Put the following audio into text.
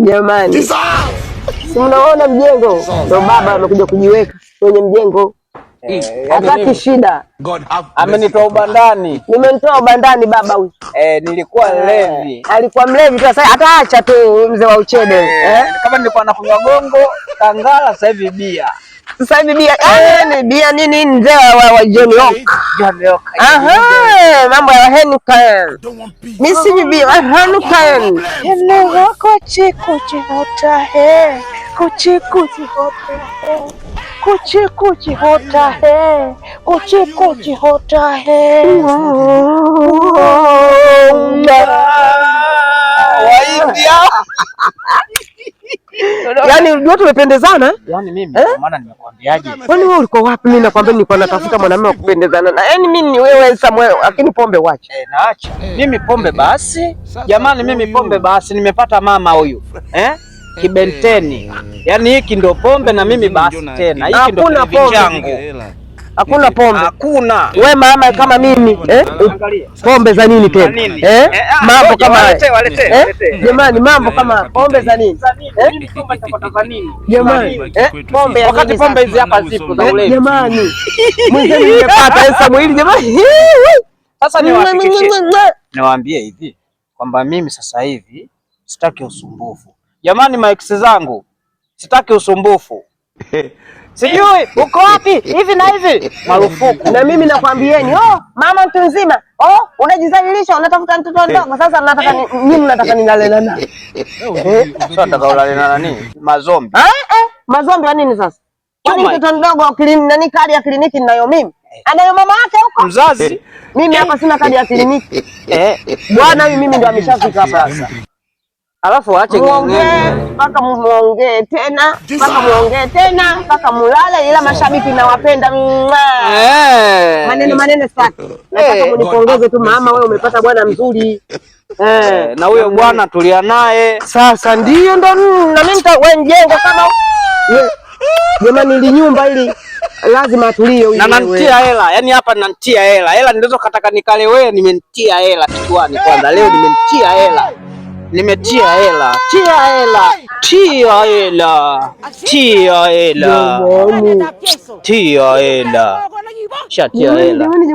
Jamani, si mnaona mjengo ndo baba amekuja kujiweka kwenye mjengo, hataki shida. Amenitoa ubandani. Nimemtoa ubandani baba huyu. Eh, nilikuwa mlevi. Alikuwa mlevi tu, sasa ataacha tu mzee wa uchebe. Eh? Kama nilikuwa nakunywa gongo kangala, sasa hivi bia. Sasa hivi bia, ni bia nini mzee wa Johnny Walker. Johnny Walker. Aha, mambo ya Heineken. Mimi si bia, Heineken. Hello, kuchi kuchi hota he. Kuchi kuchi hota he. Kuchi kuchi hota he. Kuchi kuchi hota he. Waindia. Yaani unajua tumependezana? Yaani mimi kwa maana nimekwambiaje? Kwani wewe ulikuwa wapi? Mimi nakwambia nilikuwa natafuta mwanamume wa kupendezana na. Yaani mimi ni wewe Samuel, lakini pombe wacha. Eh, naacha. Mimi pombe basi. Jamani mimi pombe basi nimepata mama huyu. Eh? Kibenteni. Yaani hiki ndo pombe na mimi basi tena. Hiki ndo Hakuna kilevi pombe. changu. Hakuna pombe. Hakuna. We mama kama mimi, eh? Angalia. Pombe za nini tena? Nini? Eh? Mambo kama haya. Walete, walete, Eh? walete. Jamani, mambo kama pombe za nini? Eh? Mimi pombe nitapata za nini? Jamani, eh? Pombe ya Wakati nini pombe sasa? hizi hapa zipo za Eh, ulevi. Jamani. Mwenzenu nimepata Samuel jamani. Sasa niwahakikishie. Niwaambie hivi kwamba mimi sasa hivi sitaki usumbufu. Jamani, maex zangu, sitaki usumbufu. Sijui uko wapi hivi na hivi, marufuku. Na mimi nakwambieni, oh, mama mtu mzima, oh, unajizalilisha, unatafuta mtoto mdogo. Sasa mnataka nyinyi mnataka nilale na nani? Sasa nataka ulale na nani? Mazombi. Eh, eh, mazombi ya nini sasa? Kwani Chuma. mtoto mdogo wa kliniki nani kadi ya kliniki ninayo mimi? Anayo mama yake huko. Mzazi. Mimi hapa sina kadi ya kliniki. Eh, Bwana huyu mimi ndo ameshafika hapa sasa. alafu waache Muongee mpaka muongee tena, mpaka muongee tena, mpaka mulale, ila mashabiki nawapenda. Mwah. Eh. Maneno maneno sitaki. Nataka munipongeze tu mama, wewe umepata bwana mzuri. Eh, na huyo bwana tulia naye. Sasa ndio ndo na mimi wewe mjengo kama we, jamani, ili nyumba hili lazima atulie huyu. Na nantia hela, yaani hapa nantia hela. Hela nilizo kataka nikale wewe, nimemtia hela kichwani kwanza. Leo nimemtia hela. Nimetia hela. Tia hela. Tia hela. Tia hela. Jamani. Tia hela. Shatia hela. Jamani.